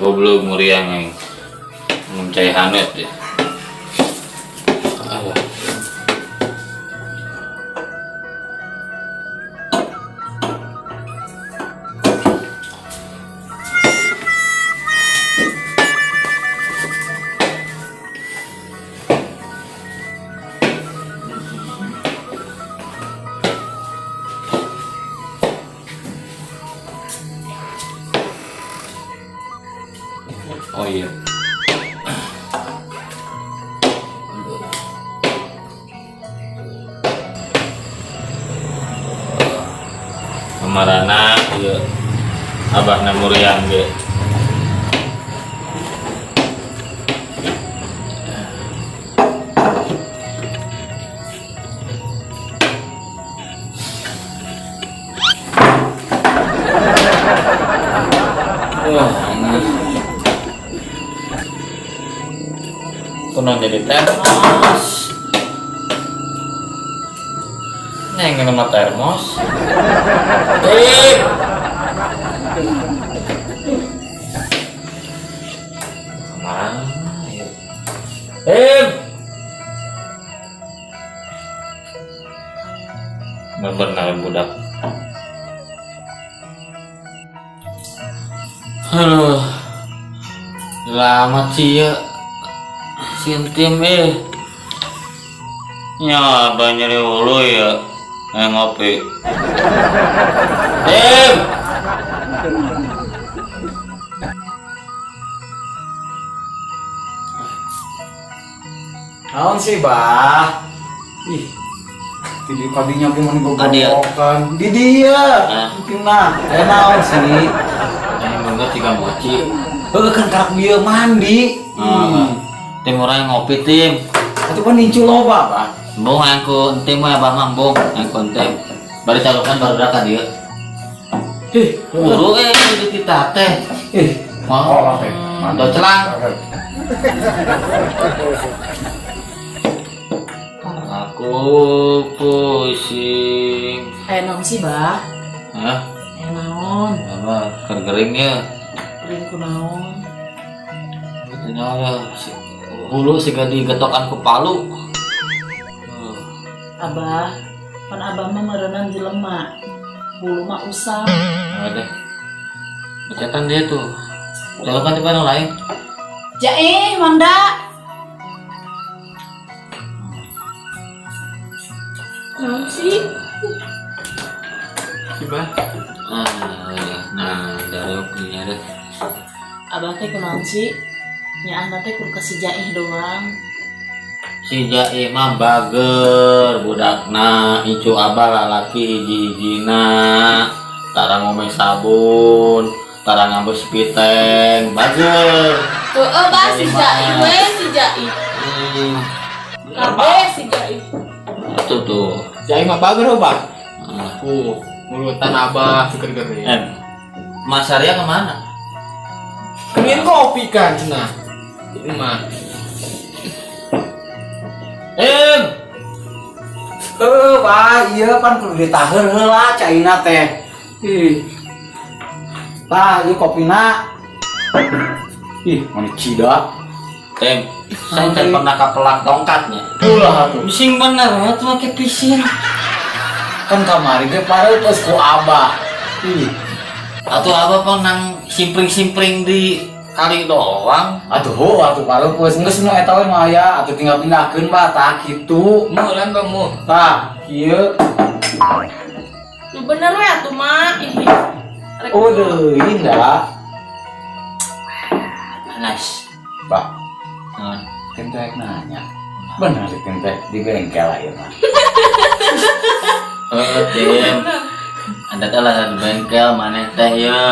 Goblok muriang aing. Minum cai hanet ya. Alah. Oh iya. Kamarana ieu abahna muriang ge. Wah, ini. Kunaon jadi termos? Neng nama termos. Eh. Kemana ya? Eh. Bener budak. Aduh. Lama sih ya. Sintim eh. Ya, abah nyeri hulu ya. Ngopi. Tim. Naon sih, Bah? Ih. Di kadinya gimana Ah, dia. gobrokan. Di dia. Ah. Mungkin nah, naon sih? Yang bener tiga moci. Heuh kan karak bieu mandi. Ah. Tim orang ngopi tim. Atuh pan incu loba, Bah. Embung aku tim mah abah mah embung aku tim. Bari calukan baru ka dieu. Ih, Hulu di titah teh. ih. Oh, teh. Mantap celang. Aku pusing. Naon sih, Bah? Hah? Naon? Apa? Kering ya. Kering kunaon? Itu nyawa hulu siga digetokan ku palu. Abah, pan abah mah meureunan jelema. Hulu mah usang. Ada. Bacaan dia tuh. Calokan di mana lain? Jaih, Manda. Naon sih? Si Bah. Ah, iya. Nah, dari punya deh. Abah teh kunaon sih? Nyaah teh kudu ka si Jaih doang. Si Jaih mah bager budakna, incu abah lalaki hiji-hijina. Tara ngomeh sabun, tara ngambil sepiteng, bager. Heeh, Bah, si Jaih we, si Jaih. Kabeh si Jaih. Itu tuh. Jaih mah bager, oh, Bah. Ah. Mulutan abah seger-gering. Mas Arya kemana? Kemin kopi kan cenah. Ini mah. Bah, iya pan kudu ditaheun heula caina teh. Ih. Tah, ieu kopina. Ih, mana cida. Tem, saya teh pernah kapelak tongkatnya. Ulah atuh. Bising bener ya tuh make pisin. Kan kamari ge pareupeuh ku abah. Ih, Atuh abah pang nang simpring-simpring di kali doang. Atuh heuh atuh pareupeuh geus nu eta we nu aya atuh tinggal pindahkeun bah tah kitu. Mu lan bah mu. Tah, kieu. Lu bener we atuh mah. Ih. Rek Oh deui enggak. Panas. Bah, Naon? tim teh nanya. Bener sih tim teh di bengkel lah ieu mah. Heeh, Tim. Ada teh lah di bengkel maneh teh ye.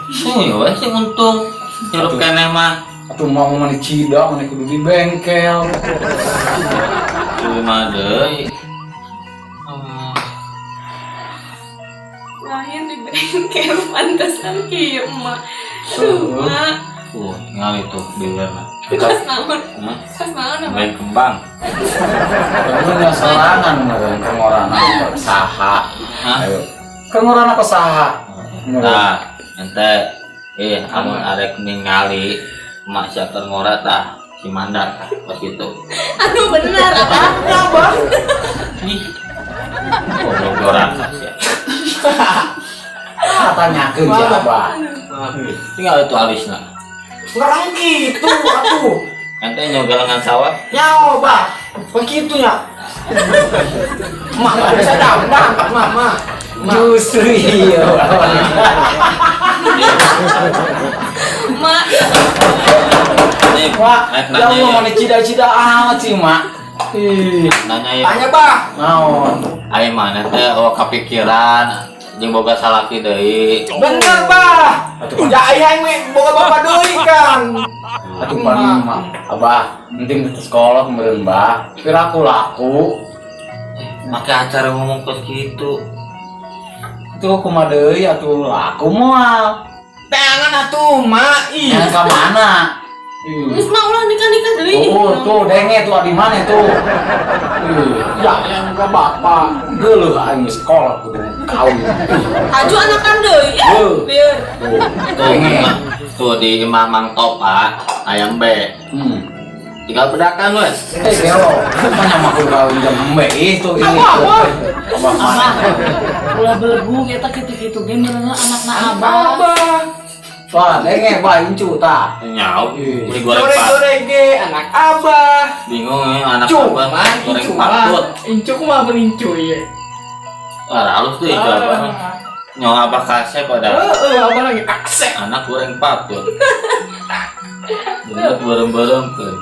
Sih, we sih untung. Hirup keneh mah. Atuh mau mah di Cida, maneh kudu di bengkel. Kumaha deui? Lahir di bengkel pantesan kieu emak. Aduh, mak. Ngali tuh bibirna. Pas naon? Hah? Pas naon apa? Main kembang. Kamu nya sorangan meureun kengorana saha. Hah? Ayo. Kengorana ke saha? Nah, ente Amun arek ningali emak siapa ngora tah si Manda tah pas gitu. Anu bener apa? Abah. Ih. Goblok doraka sia. Ah, tanyakeun si Abah. Tinggal itu alisna. Ngerang gitu atuh. Ente nyogalengan sawah. Nyawa, Bah. Begitu ya. Mak nggak bisa dandan, Mama. Justru iya. Mak, Nih, Wah, rek ya nanya Allah ya. mana cida-cida amat sih, Mak. Ih, Nanya ya. Tanya, Bah. naon? Ari mana teh oh kepikiran jeung boga salaki deui. Bener, Bah. Ya ayah yang boga bapak deui kan. Atuh paling mah, Abah, penting ke sekolah kemarin, Bah. Kira aku laku. Make acara ngomong kos gitu. Itu kumaha deui atuh laku moal. Tangan atuh, Mak. Ih. Yang ka mana? Ih. geus mah ulah nikah-nikah deui. Tuh, tuh, denge tuh di mana tuh? Ih, Ya yang boga bapak. geuleuh aing sekolah kudu kawin. Ih, Haju anakan deui. Ya, Heuh. lieur. tuh, Tuh, denge. tuh di Imah Mang Topa ayam B. Tinggal bedakan wes. Eh, gelo, mana mah kudu kawin jam embe itu ini. Apa, apa? Abah mana? Abah, ulah belegu eta kitu-kitu ge meureunna anakna abah. Abah. Wah, denge bah incu tah. Nyau, Ih. beli goreng pat. Goreng-goreng ge anak abah. Bingung ya anak Cuma, apa? Goreng incu patut. mah. Incu kumaha benincu ieu. Wah, halus tuh itu apa? Nyawa abah kasep pada Heeh, abah lagi kasep. anak goreng patut. Bener bareng-bareng kan.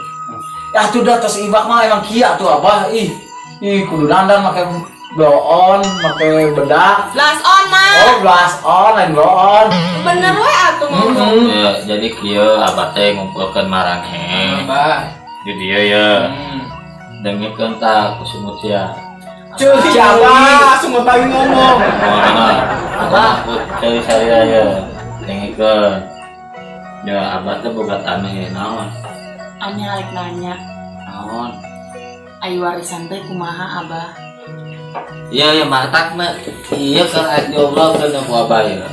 Ya tuh dah tos ibak mah emang kia tuh abah. Ih, ih kudu dandan make blow on, make bedak. Blush on, Mak. Oh, blush on, lain blow on. Bener we atuh ngomong. Ya, jadi kieu abah teh ngumpulkeun maraneh. Abah. Di dieu ya. Dengekeun tah ku sumut sia. Cuy, abah, semua lagi ngomong. Oh, bener. Abah cari saya ya. Dengekeun. Ya abah teh boga tanah ya naon? Ani arek nanya, Naon? ayo warisan teh kumaha abah? Iya ya matak mah iya kan aya diobrolkeun ku abah ya.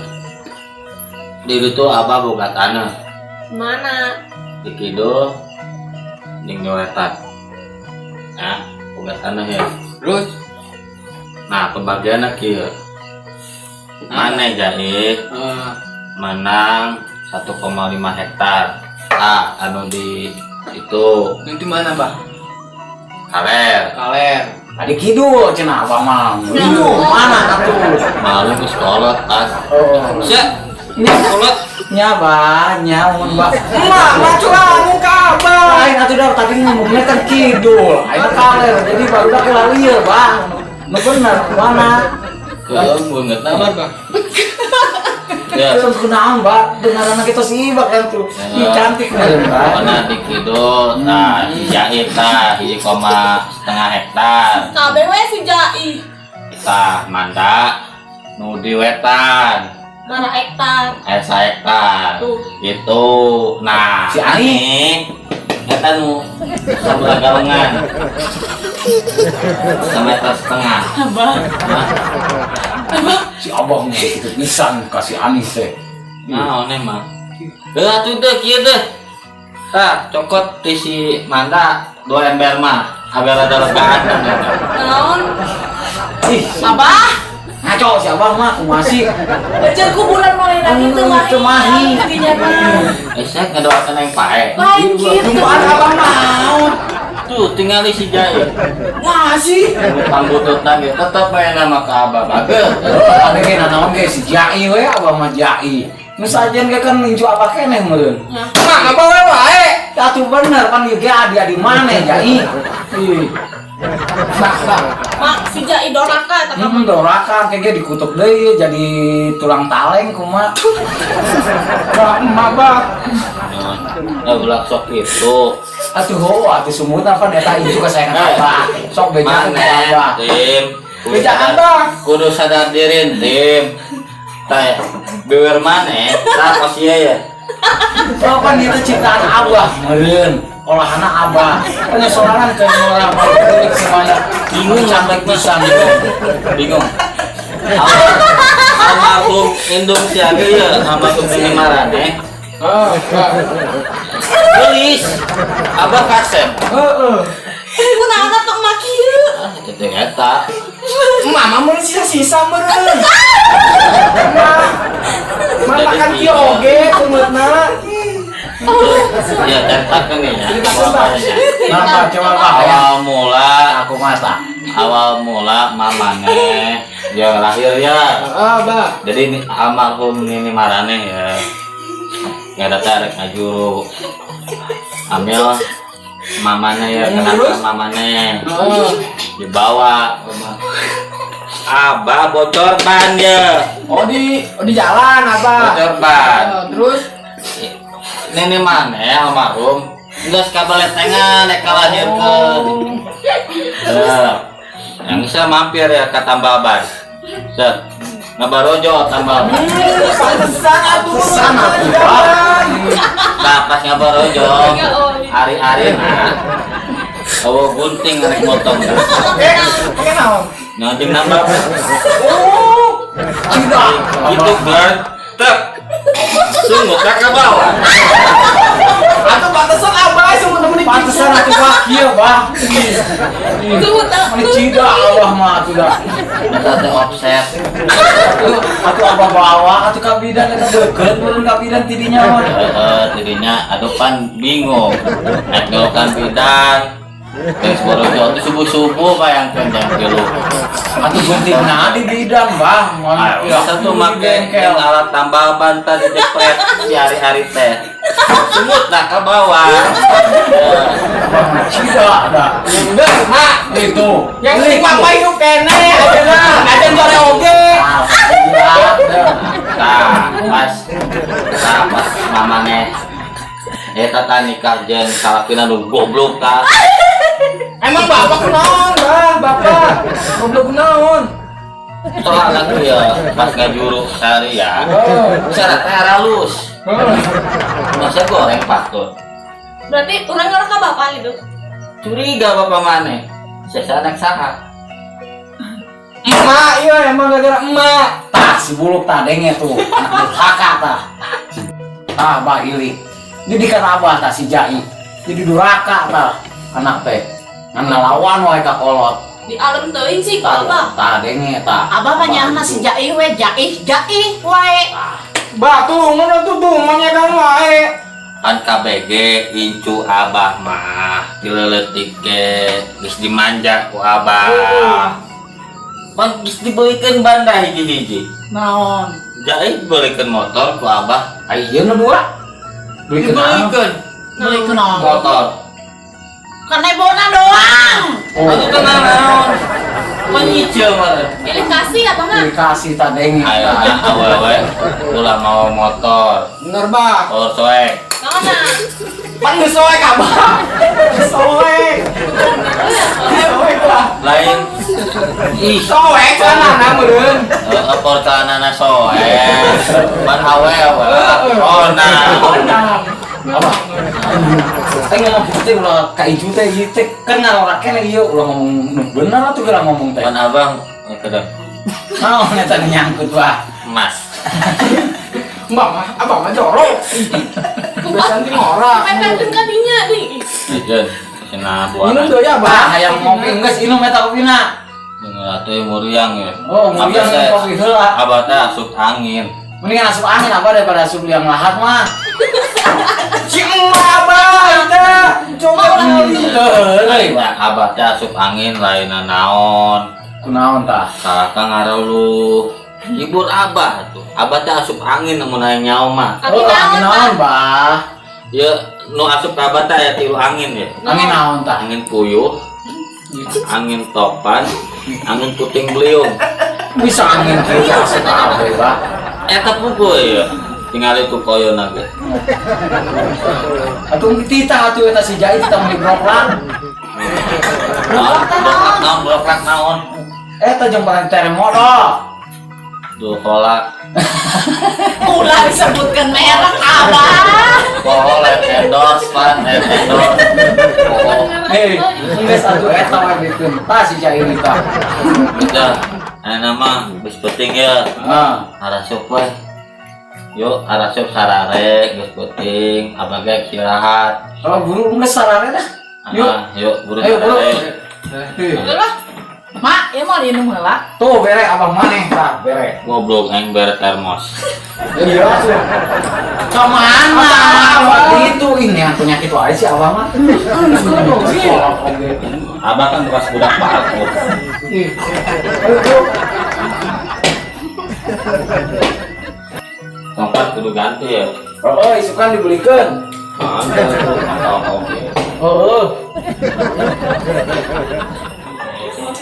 Di ditu abah boga tanah Mana? di kidul jeung di wetan. Nah, boga tanah ya. Terus, Nah, pembagiannya kieu. Mana jadi menang 1,5 hektar. Ah, anu di itu nanti mana, Bah? kaler. Kaler. Tadi kidul cenah abah mah. Itu mana atuh? Malu ke sekolah tas. Oh. Sia, Nya, sekolah. nya bah, nya mun bah. Emak, ngaco kamu ke abah. Lain atuh dah tadi ngomongnya kan kidul. Ayeuna kaler jadi baru dah kelalieur, Bang. Nu bener mana? Keung banget nama. Bah. Ya. Terus kunaon, Mbak? Dengaran kita si Ibak kan tuh. Ih, cantik meureun, Mbak. Mana di kidul, nah, si Jahit tah, 1,5 hektar. Kabeh we si Jai. Tah, manda, nu di wetan, Bara hektar. aya hektar. Tuh. Gitu. Nah, Si Ani. Eta nu sabelah galengan. 1,5 meter. Abah, Nah, Si abah mah gitu pisan kasih Anis teh. nah, emang. Heuh atuh deh kieu deh. Tah, cokot ti si Manda 2 ember mah, agar ada legaan. Naon? Ih, Abah, ngaco si abah mah kumaha sih? Beuceun kuburan mah lagi teu mahi. Teu mahi. Dinya mah. Eh, saya ngedoakan yang pae. Lain kitu. Jumpaan abah mau. Tuh, tinggali si Jai. Masih. Pangbututna ge tetep bae nama ka abah bagus. Oh, ada ge nanaon ge si Jai we abah mah Jai. Nu sajen ge kan incu abah keneh meureun. Mak, abah we wae. Atuh bener pan ieu ge adi-adi maneh Jai. Ih, Bah, bah. Mak si Jai doraka eta mah. Doraka kayak ge dikutuk deui jadi tulang taleng kumaha. Bah, emak, bah. Nah, ulah sok itu. Atuh heuh atuh sumutna pan eta incu kesayangan abah. Sok bejaan ka Mana, abah. Tim? Kudu Bejaan, sadar- Bah. Kudu sadar diri, Tim. Teh, bewer maneh, tah kos ieu ya. Oh kan itu ciptaan abah meureun. Olahana abah. Kan sorangan ke ngolah balik semuanya. Bingung cantik pisan. Bingung. Almarhum Almarhum indung si Abi ya, almarhum ini maraneh. Heeh. Geulis. Abah kasep. Heeh. Kunaon atuh emak kieu? Ah, itu teh eta. Emak mah mun sisa-sisa meureun. Emak. Emak makan kieu oge kumetna. Ya, ceritakan nih ya. Ceritakan, Pak. Nah, Pak, coba Pak ya. Awal mula, Aku mah tah. Awal mula mamane ya lahir ya. Heeh, Bah. Jadi ini almarhum nini maraneh ya. Nggak ada tarik ngajuru. Ambil mamane ya, kenapa Terus? Mamane Heeh. Dibawa rumah. Abah bocor ban ya. Oh, di jalan, Abah. Bocor ban. Heeh, terus Nini maneh almarhum geus kabaletengan rek kalahirkeun. Eh, yang bisa mampir ya ke tambal ban. Set. Ngabarojo tambal ban. Pantesan atuh Pantesan atuh, di jalan. Nah, pas ngabarojo Ya Allah. ari-ari nah. Awa gunting rek motong. Eh, pakai naon? Nah, jeung nambah Oh, Tidak. itu gertek. Sungguh tak ke bawah. Atuh pantesan Abah semua temen di Pantesan atuh Pak kieu, Bah. Tunggu tak. Mani cida Allah mah atuh dah. Eta teh offset. Atuh atuh abah bawa atuh ka bidan eta deukeut meureun ka bidan tidinya mah. Heeh, tidinya aduh pan bingung. Rek kan bidan. Terus borojo itu subuh-subuh bayangkeun jam 3. Atuh guntingna di bidan, Bah. Mun Ah, bisa tuh di make bengkel. yang alat tambal ban tadi jepret si ari-ari teh. Sungut lah ke bawah. Eh, Abah mah cida dah. Enggak, Mak. Itu. Yang penting Papa hidup keneh, aja aja sore oge. Alhamdulillah. Dah. Nah, pas mamane eta tah nikah jeung salakina nu goblok tah. Emang bapak kunaon, Bah? Bapak. Goblok kunaon? Soalnya tuh ya pas ngajuru sehari ya. Syarat teh halus. Masa goreng patut. Berarti urang ngarah ka bapak gitu. Curiga bapak maneh. Sesa anak saha? Emak, iya emang gara-gara emak. Tah si buluk tah denge tuh. Anak durhaka tah. Tah bah ilik. Jadi kan abah tah si Jai. Jadi durhaka tah anak teh. Ngan ngalawan wae ka kolot. Di alam teuing sih ku Tah, abah. tah denge tah. Abah mah nyaahna si Jaih we, Jaih, Jaih wae. Bah, tuh ngono tuh tuh manyekan wae. Kan KBG incu abah mah dileuletik ge geus dimanja ku abah. Pan geus dibelikeun banda hiji-hiji. Naon? Jai dibelikeun motor ku abah. Ayeuna nu dua. Belikeun naon? Dibelikeun Beli naon? Motor. Kan nebona doang. Oh, Atuh tenang naon. Menyicil mah. Pilih kasih abah mah. Dikasih tah denge. Ayo nah, awewe ulah mau motor. Bener, Bah. Motor soek. Mana? Pan geus soek abah. Geus soek. Soek lah. Lain ih. Soek celana meureun. Heeh, porcelanana soek. Pan awewe. Oh nah. Nah. Apa? Teh ngomong gitu teh ulah ka incu teh ieu teh kan ngarora keneh ieu ulah ngomong nu bener atuh geura ngomong teh. Pan abang kedap Naon eta nu nyangkut wah. Emas. Mbak mah, abang mah jorok. Biasanya ti ngorak. Pepetkeun ka dinya nih. Ijeun cenah Minum buana. deui ya, Bah, Bah. hayang ngopi geus inum eta kopina. Dengar atuh muriang ya. Oh, muriang Abah teh- kopi heula. Abah teh asup angin. Mendingan asup angin apa daripada asup liang lahat mah. Si emak abah teh. Coba beli. Heureuy. Nah, abah teh asup angin lain naon. Kunaon tah? Salah ka ngareluh. Hibur abah tuh. Abah teh asup angin mun aya nyawa mah. Angin Oh, naon, angin naon, Bah? Ya nu asup ka abah teh aya tilu angin ya. Angin naon tah? Angin puyuh, angin topan, angin puting beliung. Bisa angin kieu asup ka abah, Bah. Eta pukul ya. Tinggal itu koyona ge. Atuh titah atuh eta si Jai titah meuli broklat. Naon, broklat naon, broklat naon. Eta jeung barang tere modal. Duh kolak. Ulah disebutkan merek abah. Poho let endorse pan, let endorse. Poho. Hei, geus atuh eta wae bikeun. Tah si Jai tah. Udah. Ayeuna mah geus penting ya. Ah, Arasup we. Yuk, arasup sarare geus penting, abah ge istirahat. Oh, buru geus sarare dah. Yuk. Ah, yuk buru Ayo buru. sarare. Ih. Lah. Mak, ya mau diinum heula. Tuh bere abang maneh tah, bere. Goblok aing bere termos. Iya tuh. Kemana? Abah itu ini yang penyakit wae sih abah mah. Sekolah oge. Abah kan bekas budak parkur. Ih. Ayo, yuk. Tongkat kudu ganti ya. Oh, isukan dibelikan. Mantap, mantap oke. Oh, oh.